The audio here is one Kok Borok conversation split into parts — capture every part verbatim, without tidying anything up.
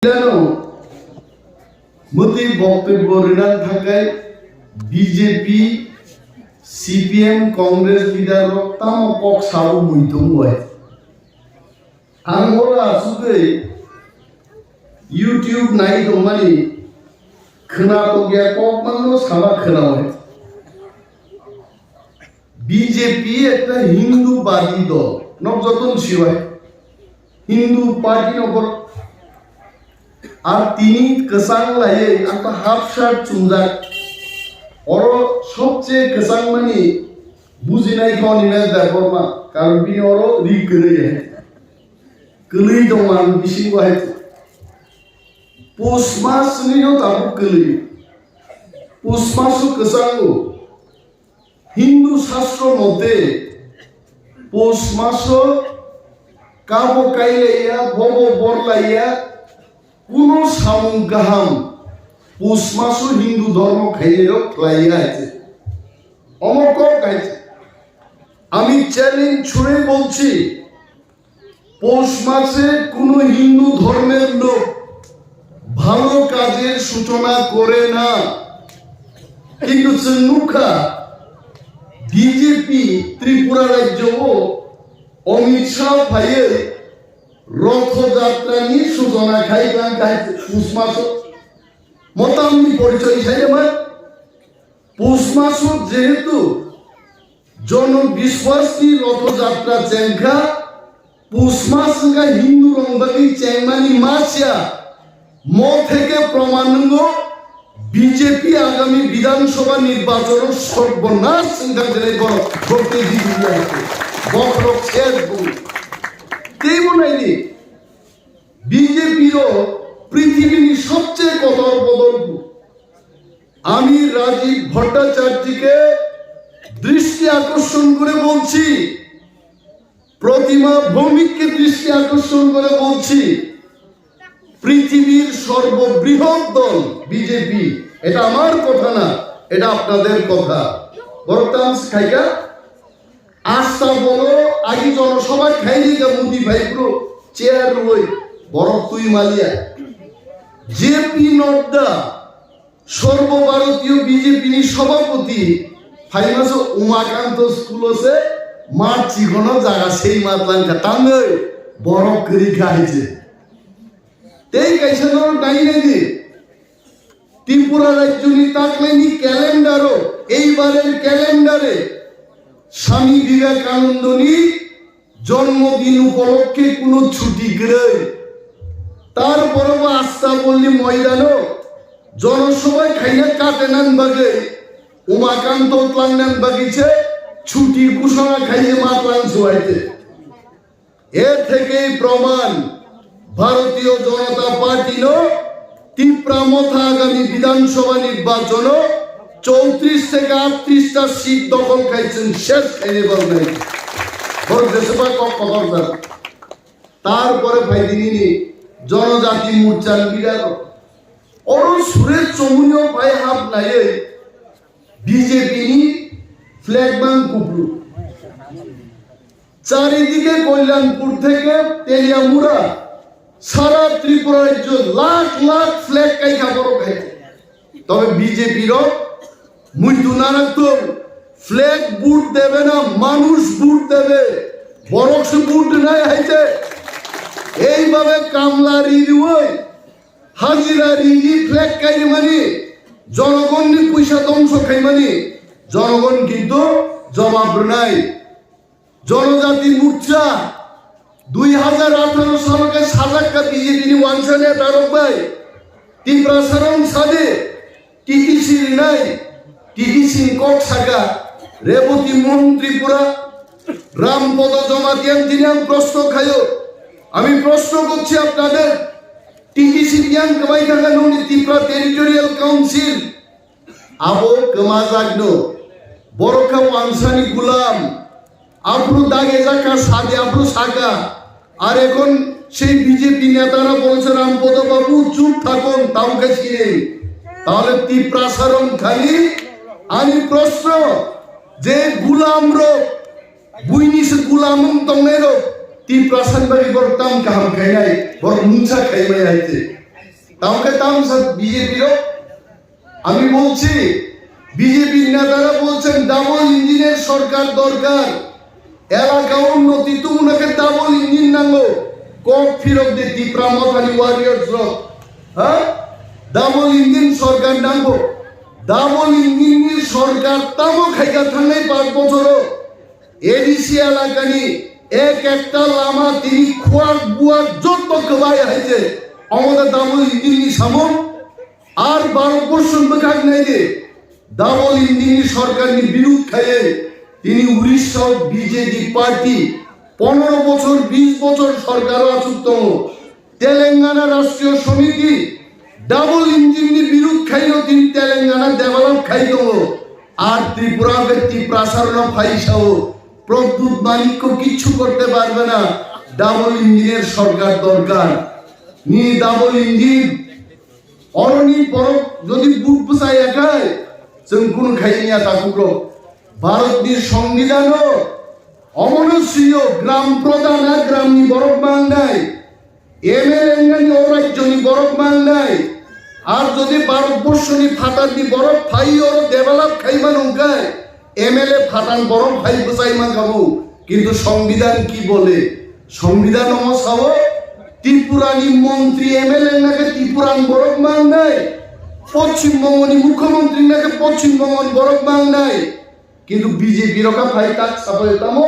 Jano, mwtwi boktobbo rwna thangkhe B J P, C P M, Congress leader rok tamo kok sao mui tongo hai. Ang oro asugwi YouTube nai tongmani khwna tokya kok mano sama khwna hai. B J P ekta Hindu badi dol, nok joton siwai Hindu party no bor-, ar tini kwchang laiwi ang ta half shirt chumjak. Oro sobche kwchang mani bujinai khe Animesh Debbarma, karon bini oro ri kwrwi hai. Kwlwi tongma ang bisingo hai. Pus mas ni no tabuk kwlwi. Pus maso kwchango. Hindu shastro mote, pus maso kabo kailaiya, bobo borlaiya, kuno samung kaham pus maso Hindu dhormo khainairok khlaiya hai se. Omo kok hai se. Ami challenge ছুড়ে বলছি, পৌষ মাসে কোনো হিন্দু ধর্মের লোক ভালো কাজের সূচনা করে না। কিন্তু chwng nukha, B J P Tripura rajyo o Amit Shah phaiwi Rotho Jatra ni sujona khai tlang khai pus maso. Motam ni porichoi sai de mai. Pus maso jehetu Jono Biswas ni Rotho Jatra chengkha, Pus mas wngkha Hindu rok bagwi chengmani mas ya. Mo theke proman wngo, B J P agami Bidhan Sabha nirbachon o sorbonas wngkha, jene borok bokte jibili ase, bokhorok ses bung. Teibo naidi, B J P rok prithibini sobche kotor bodol bu. আমি রাজীব ভট্টাচার্যকে দৃষ্টি আকর্ষণ করে বলছি, প্রতিমা ভৌমিককে দৃষ্টি আকর্ষণ করে বলছি, পৃথিবীর সর্ববৃহৎ দল বিজেপি, এটা আমার কথা না, এটা আপনাদের কথা। বরতাম খাইকা আস্তা বলো, আগে জনসভা খাইনি গা মোদি ভাই পুরো চেয়ার রই, বরফ তুই মালিয়া। জে পি নাড্ডা সর্বভারতীয় বিজেপি নি সভাপতি, ফাইমাসো উমাকান্ত স্কুল আছে, মার চিকনো জায়গা সেই মাত লাঙ্কা তাঙ্গই বড় করি খাইছে। তেই কাইসা ধরো ডাইনে দি ত্রিপুরা রাজ্যনি তাকলেনি ক্যালেন্ডারও, এইবারের ক্যালেন্ডারে স্বামী বিবেকানন্দনি জন্মদিন উপলক্ষে কোনো ছুটি গ্রই। তারপরও আস্তা বললি ময়দানও জনসভায় খাইয়া কাটে নান বাগে, উমাকান্ত ক্লাং নান বাগিছে ছুটি ঘোষণা খাইয়ে মা ক্লাং সবাইতে। এর থেকেই প্রমাণ ভারতীয় জনতা পার্টি নো তিপ্রা মথা আগামী বিধানসভা নির্বাচন চৌত্রিশ থেকে আটত্রিশটা সিট দখল খাইছেন, শেষ খাইয়ে বলবেন। ভোট দেশে বা কত কথা তারপরে ভাই দিদিনি জনজাতি মোর্চার লিডার অরুণ সুরেশ চমুনিও ভাই হাত নাইয়ে বিজেপি নি ফ্ল্যাগ বাং কুপলু। চারিদিকে কল্যাণপুর থেকে তেলিয়ামুড়া, সারা ত্রিপুরা রাজ্য লাখ লাখ ফ্ল্যাগ কাইখা বড় খাইছে। তবে বিজেপি রক মুইতু নারাক্তং, ফ্ল্যাগ ভোট দেবে না, মানুষ ভোট দেবে। বরকসে ভোট নাই হাইতে। এইভাবে কামলা রিরিওই, হাজিরা রিরি ফ্ল্যাগ কাইমানি, জনগণনি পয়সা ধ্বংস খাইমানি, জনগণ কিন্তু জবাব নাই। জনজাতি মোর্চা দুই হাজার আঠারো সালকে সাজাক্কা বিজেপি নি ওয়ানসা নেতা রক ভাই তিপ্রাসারং সাদে টিটিসি রিনাই, টিটিসি কক্সাকা, রেবতী মোহন ত্রিপুরা, রামপদ জমাতিয়ান দিনে আমি প্রশ্ন খাইও। আমি প্রশ্ন করছি আপনাদের, টিটিসি বিয়ান কমাই থাকা ননি Tripura territorial council, abo kwmajak no, borok kha wansani gulam, aphuru dage jakha sadi aphuru saka, ar ekhon sei B J P netara bolse Rampodo babu chup thakon, tamo khe sini, tahole Tiprasa rong khali ani proshno je gulam rok, buini se gulam wng tongnai rok, Tiprasa ni bagwi borok tam kaham khainai, borok mungsa khaimai hai se. Tamo khe tamo sa B J P rok? আমি বলছি, বিজেপির নেতারা বলছেন ডাবল ইঞ্জিনের সরকার দরকার, এলাকা উন্নতি তুমুনাকে ডাবল ইঞ্জিন নাঙ্গো, কক ফিরক দে টিপ্রা মথানি ওয়ারিয়র্স রক, হ্যাঁ, ডাবল ইঞ্জিন সরকার নাঙ্গো, ডাবল ইঞ্জিন সরকার তামো খাইকা থাংনাই পাঁচ বছরও এডিসি এলাকানি এক একটা লামা তিনি খোয়াক বুয়াক যত কবাই হাইছে, আমাদের ডাবল ইঞ্জিননি সামন আর ভারতবর্ষর মোখাক নাইলে ডাবল ইঞ্জিননি সরকারনি বিরোধ খাইয়ে তিনি উড়িষ্যা বিজেপি পার্টি পনেরো বছর বিশ বছর সরকারও আসুক তমো তেলেঙ্গানা রাষ্ট্রীয় সমিতি ডাবল ইঞ্জিননি বিরোধ খাইও তিনি তেলেঙ্গানা ডেভেলপ খাই tongo। আর ত্রিপুরা বে ত্রিপ্রাসারণ ফাইসাও প্রদ্যুৎ মানিক্য কিচ্ছু করতে পারবে না। ডাবল ইঞ্জিনের সরকার দরকার। Ni double engine, oroni borok jodi but bwchaya khai, chwng kunu khai ya takhuk rok. Bharat ni songbidhan o omono swiyo gram pradhan a gram ni borok mangnai, M L A wngnani o rajyo ni borok mangnai. Ar jodi Bharat borso ni phatar ni borok phai oro develop khai mano hwnkhe, M L A phatar borok phai bwchai mankha bo. Kintu songbidhan ki bole? Songbidhan omo sao, Tripura ni montri M L A wngna khe Tripura ni borok mangnai, Poschim Bongo ni mukhyamantri wngna khe Poschim Bongo ni borok mangnai. Kintu B J P rok kha phai tak sapai tamo,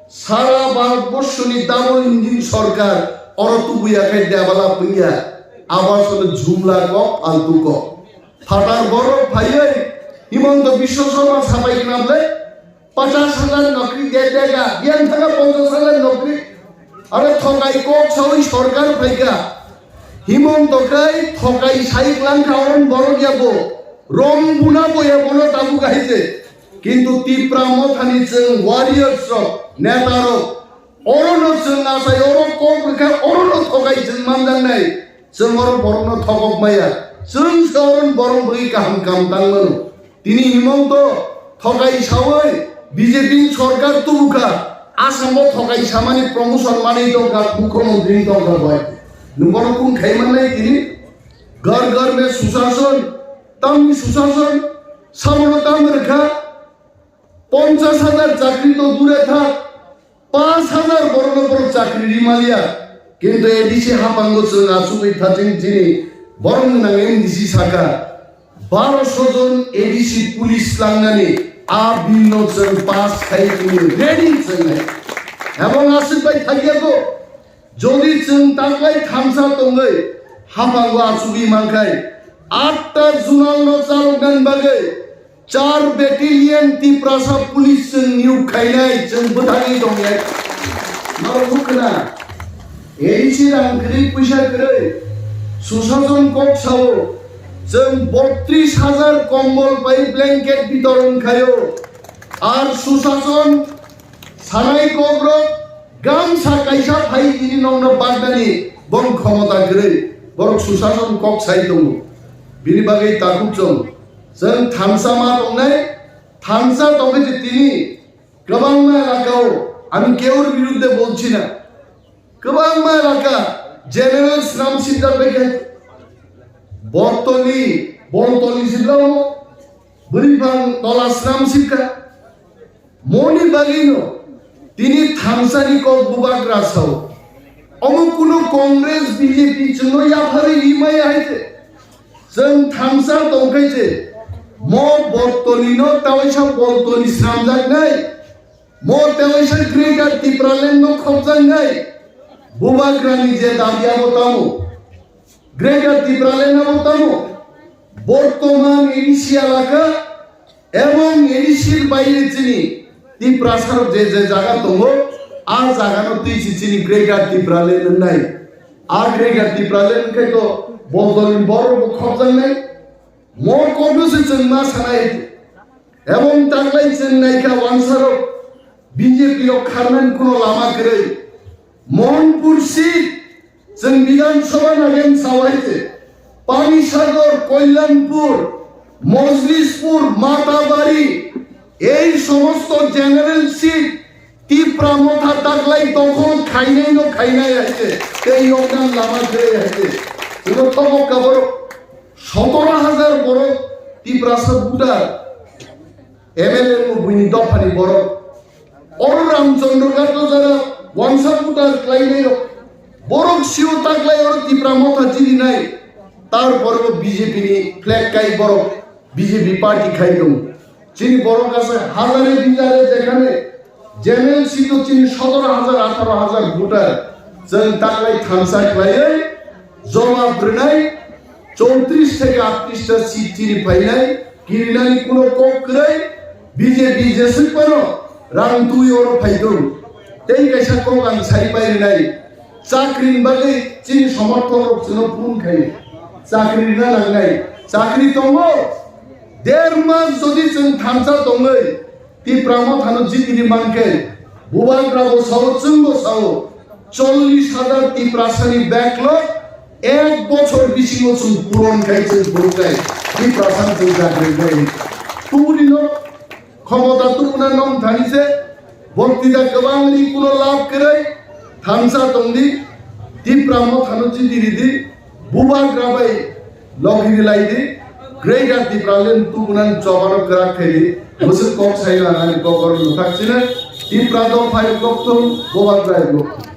sara Bharat borso ni double engine sorkar oro tubuya khai develop wngya, abo asole jumla kok, faltu kok. Phatar borok phaiwi Himanta Biswa Sarma sapai khna bwle, pachash hajar nokri de dega, biyan thanga ponchash hajar nokri. Aro thokai kok sawi sorkar phaikha. Himanta kai thokai sai langkha oron borok yabo. Rom buna bo yabono tabuk hai se. Kintu Tipra mothani chwng warriors rok, neta rok, orono chwng asai oro kok rwkha, orono thokai chwng manjaknai. Chwng oro borokno thokok maya. Chwng se oron borok bwgwi kaham kam tang mano. Tini Himanta thokai sawi B J P ni sorkar tubukha, Assam o thokai samani promotion manwi tongkha, mukhyamantri tongkha bai. Nwng bono kun khai mannai tini? Ghar ghar mein sushasan, tamni sushasan, sabono tam rwkha, ponchash hajar chakri to dure thak, Panch hajar borokno borok chakri ri maliya, kintu A D C haphango chwng achugwi thaching chini borok gwnang M D C saka, baro so jon A D C police langnani a bill no chwng pass khai chini ready chwng hai. Ebong aswk bai thakya ko, jodi chwng taklai thansa tongwi haphango achugwi mankhai, atta zonal no chaloknani bagwi Char battalion Tiprasa police chwng niyok khainai, chwng bwthagwi tongnai. Norok nukhwna, A D C rang kwrwi, puisa kwrwi, susason kok sao, chwng botris hajar kombol pai blanket bitoron khaio. Ar susason Sanai kokrok gamsa kaisa phai tini nokno baknani bong khomota kwrwi, borok susason kok sai tongo. Bini bagwi takhuk chwng, chwng thansa ma tongnai, thansa tongwi je tini kwbangma elakao, ami kewr biruddhe bolchi na, kwbangma elaka general swnam sinjak bai khe, Bortoli, Bortoli sinjak, Bwrwibang tola swnam sikha. Moni bagwino tini thansani kok bubagra sao. Omo kuno Congress B J P chwngno yapharwi rimaya hai se. Chwng thansa tongkhai se. Mo Bortolino tawaisa Bortoli swnamjaknai. Mo tawaisa Greater Tipraland no khopjaknai. Bubagrani je dabi abo tamo. Greater Tipraland abo tamo. Bortoman ini sialaka. Ebong A D C ni baire chini Tiprasa rok je je jaga tongo, a jaga no twi si chini Greater Tipraland wngnai. A Greater Tipraland khai to Bortoli borok bo khopjaknai. Mo kono se chwng ma sanai. Ebong taklai chwng naikha wansa rok B J P rok kharnani kuno lama kwrwi. Mohanpur seat, chwng Bidhan Sabha nagen sawai se, Panisagar, Kalyanpur, Mojlispur, Matabari, ei somosto general seat Tipra Motha taklai dokhol khainai no khainai hai se, tei yokdan lama kwrwi hai se. Ino tobok ka borok sotoro hajar borok Tiprasa voter, M L A no buini dophani borok. Oro Ramchandra Ghat jara wansa voter khlainai rok. Borok sio taklai oro Tipra Motha jirinai. Tar borok B J P ni flag kai borok B J P party khai tong. Chini borok kaisa hazare bijare jekhane general seat o chini sotoro hajar, atharo hajar voter. Chwng taklai thansa khlaiwi jobab rwnai chowtris theke aatris ta seat chini phainai. Kirinani kuno kok kwrwi, B J P jeswk phano rang twi oro phai tong. Tei kaisa kok ang sai pai rwnai. Chakrini bagwi chini somorthok rok chwngno phone khai. Chakri rwna nangnai. Chakri tongo. Der mas jodi chwng thansa tongwi Tipra Mothano jitiri mankhe, Bubagra bo sao, chwng bo sao, chollish hajar Tiprasani backlog ek bochor bisingo chwng puron khai chwng phuru khai Tiprasani chwng chakri khai. Tubunino khomota tubuna nong thani se, boktita kwbang ri kuno lab kwrwi, thansa tongdi, Tipra Mothano jitiri di, Bubagra bai logi rilai di, Greater Tipraland tubunan chobano kwrak khai di, bwswk kok sai langani kokoro mwthak chini, Tipra dophai kokthum, Bubagra kokthum.